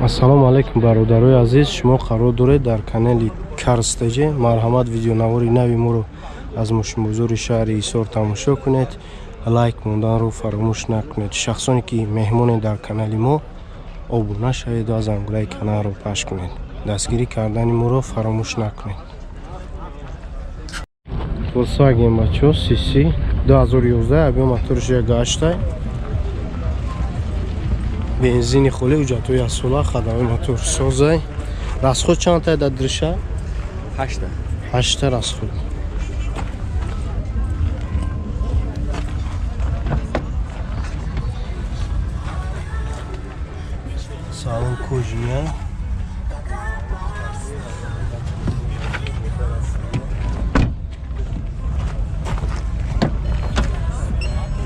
Ассалому алайкум, бародарои азиз. Шумо қарор доред дар канали Карстеже. Марҳамат, видеонавори нави моро аз мошинбозори шаҳри Ҳисор тамошо кунед. Лайк монданро фаромӯш накунед. Шахсоне ки меҳмоне дар канали мо, обуна шавед ва зангулаи каналро пахш кунед. Дастгирӣ кардани моро фаромӯш накунед. Volkswagen, бачо, CC 2011, объем моторш 1.8, бензини холи, ҳуҷҷатҳои асола, хадамаи мотор созай. Расход чанд тай дар дриша? Ҳашта. Ҳашта расход. Салон кожаный.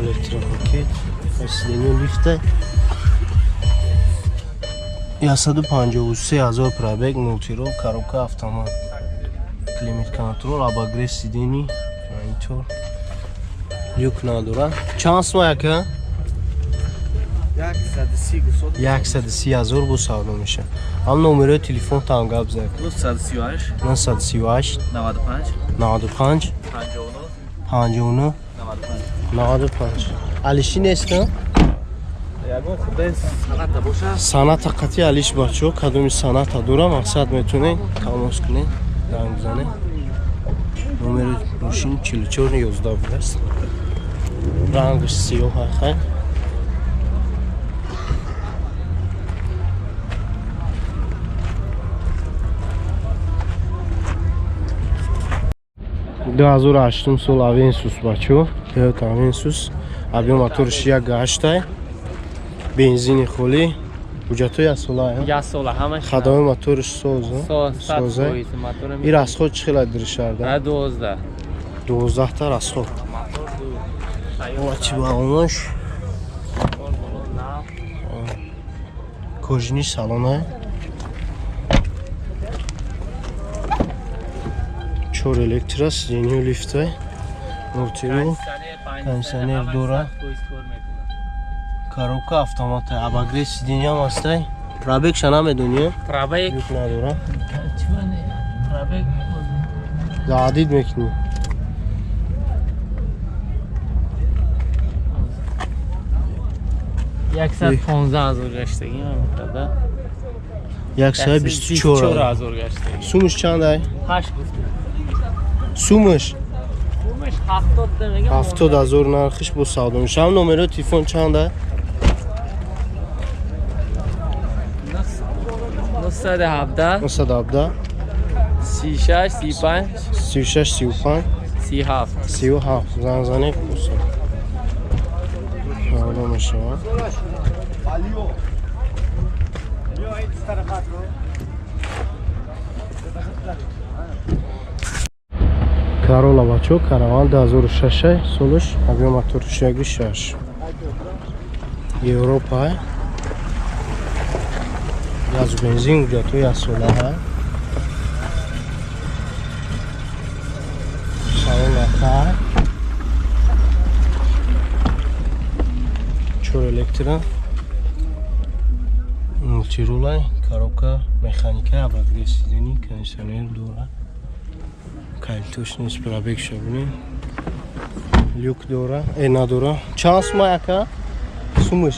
Электропакет, сиденье, лифта. 153 ҳазор пробег, мультирол, коробка автомат, климат контрол, обогрев сидений, монитор, люк надора. Чанд сума, яка? 130. 130 ҳазор бо савдо меша. Ҳам номерои телефон там гап зад. 938. 938. 95. 95. 59. 59. 95. 95. Алиши нест? Ягон хурдаи саната боша. Саната қатъи алиш, бачо, кадоми саната дора, мақсад метонед тамос кунед, занг бизанед. Номери мошин 44 11 будааст. Рангаш сиёҳ, хай. 2008 сол Авенсус, бачо, Toyota Авенсус, объем моторш 1.8, бензини холӣ, ҳуҷҷатҳои асола. Як сола ҳамаш. Хадами моторш соз. Соз. Соза. 100%. И расход чӣ хела диришарда? 12. 12-та расход. Чи балонош кожаный салона, чор электро, сиденье, лифта, мультирул, кондиционер дора, коробка автомата, обогрев сиденьям ҳастай. Пробегша намедонӣ? Пробег. Люк надора. Пробег. Заадид мекунӣ. 115 ҳазор гаштагӣ мақада. 124. Ҳазор гаштагӣ. Сумаш чандай? Ҳашт гуфтем. Сумаш? Сумаш 70 мегам. 70 ҳазор нархиш, бо савдо мешавам. Номерои телефон чанда? 917. 917. 36 35. 36 35. 37. 37. Занг занед, савдо мешавад. Карола, бачо, караван 2006 солш, объем моторш 1.6, Европа, газ, бензин, ҳуҷҷатҳои яксолаҳа, салон ака, чор электро, мультирулай, коробка механика, обогрев сидений, кондиционер дора, калитош нест. Пробег шабунем, люк дора надора. Чанд сума, яка, сумаш?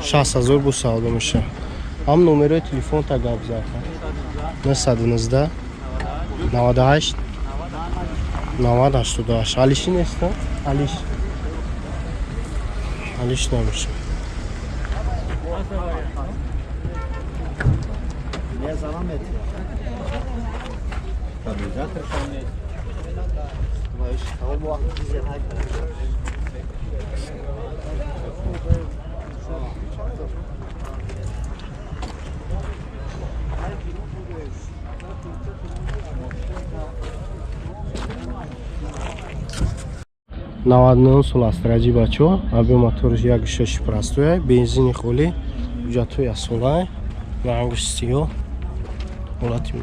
60 ҳазор бо савдо меша. Ҳам номерои телефонта гап зад. 919 98 90 88. Алиши нест? Алиш, алиш намеша. 99 сол астраҷи, бачо, объем моторш 1.6 простой, бензини холӣ, ҳуҷҷатҳои асолай, рангаш сиёҳ, ҳолати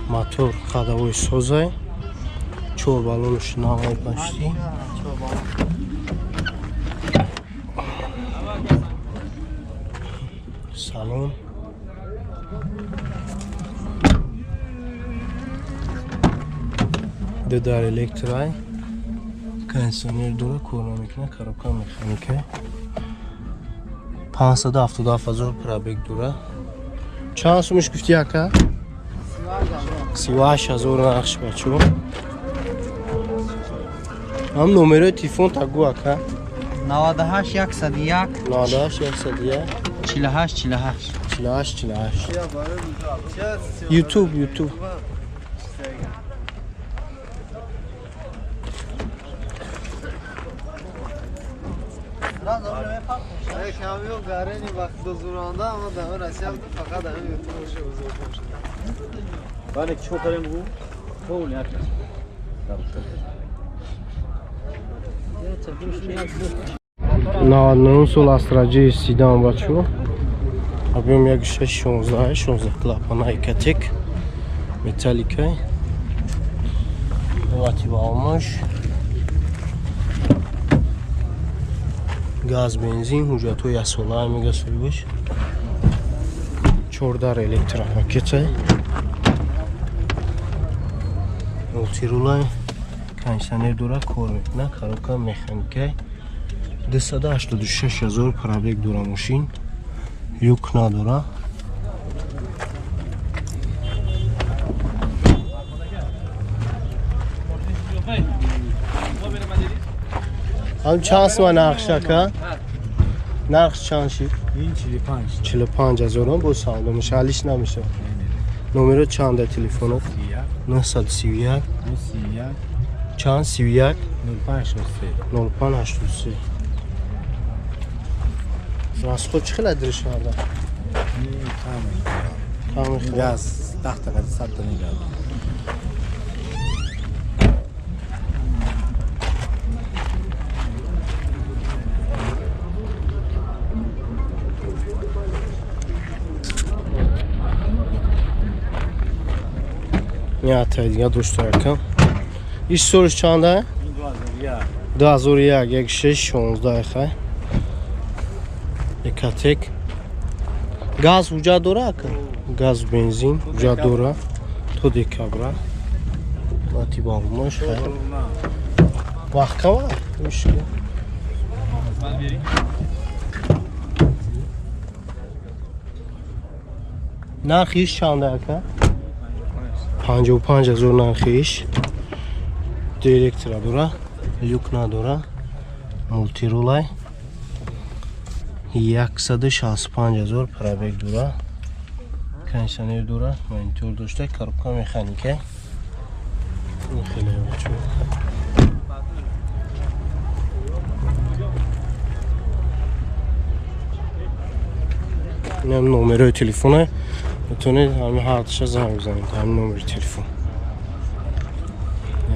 мотор ходовой созай, чор баллонаш навай почти. Салон. Ду дар электрай, кондиционер дора, кор намекунад, коробка механика. 577 ҳазор пробег дора. Чанд сумиш гуфти ака? 38 ҳазор нақш бачо. Ҳам номерои телефон тагу ака. 98 101 98 101 48 48 48 48. YouTube YouTube. Навад нӯҳум сол Астра Ҷи седан бачо. Объем 1.6 16 16 клапана Экотек металлика. Лати балмаш. Газ бензин ҳуҷҷатҳои яксола мега соҳибаш. 14 электропакета. Мултирула, кондиционер дора, кор мекунад, коробка механика. 286 ҳазор пробег дора мошин. Люк надора. Ҳам чанд сума нархш ака? Нархш чанд шид? Ин 45. 45 ҳазорон бо савдо меша, алиш намеша. Номеро чанда телефонот? 931 931 чанд 31 0583 0583. Расход чӣ хел диришарда? Кам. Газ 10 та 100 та мегардад. Ята дига доштаракам. Иш солиш чанда? 2001 16 16 хай. Экотек. Газ ҳуҷҷат дора ака? Газ бензин ҳуҷҷат дора то декабра. Лати балмаш хай. Вақт кама? Мушкил. Нархи иш чанда ака? 55 ҳазор нархи иш. Директора дора, люк надора, мултирулай. 165 ҳазор пробег дора, кондиционер дора, монитор дошта, коробка механика. Ин хеле бачо. Инам номерои телефона. Метавонед ҳами ҳардуша занг бизанед, ҳами номери телефон.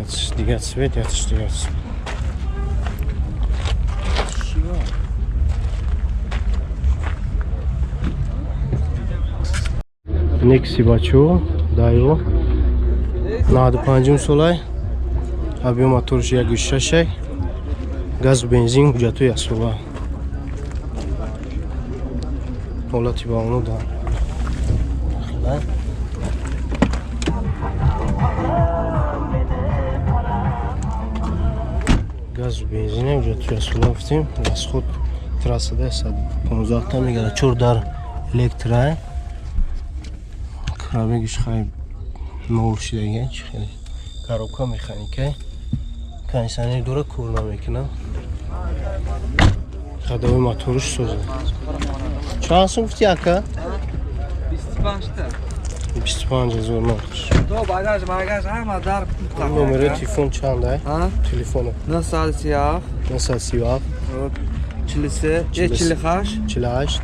Ятиш дигар цвет, ятиш дигар цвет. Некси бачо, дайво. 95 солай. Объем моторш 1.6. Газ бензин ҳуҷҷатҳои яксола. Ҳолати балону дар. Газ бензин ҳуҷҷатҳои яксола гуфтем. Расход трассада 115 та мегардад. 4 дар электра. Пробегиш хай нол шидага, чӣ хеле. Коробка механика. Кондиционер дора, кор намекунад. Ходовой моторш созад. Чанд сум гуфти ака? 25 та. 25 ҳазор нархш. То багаж ҳама дар. Номери телефон чанда? Телефоно. 937 937 43 48 48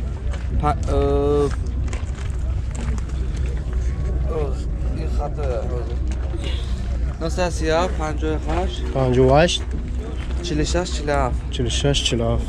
این خط 937 58 58 46 47 46 47.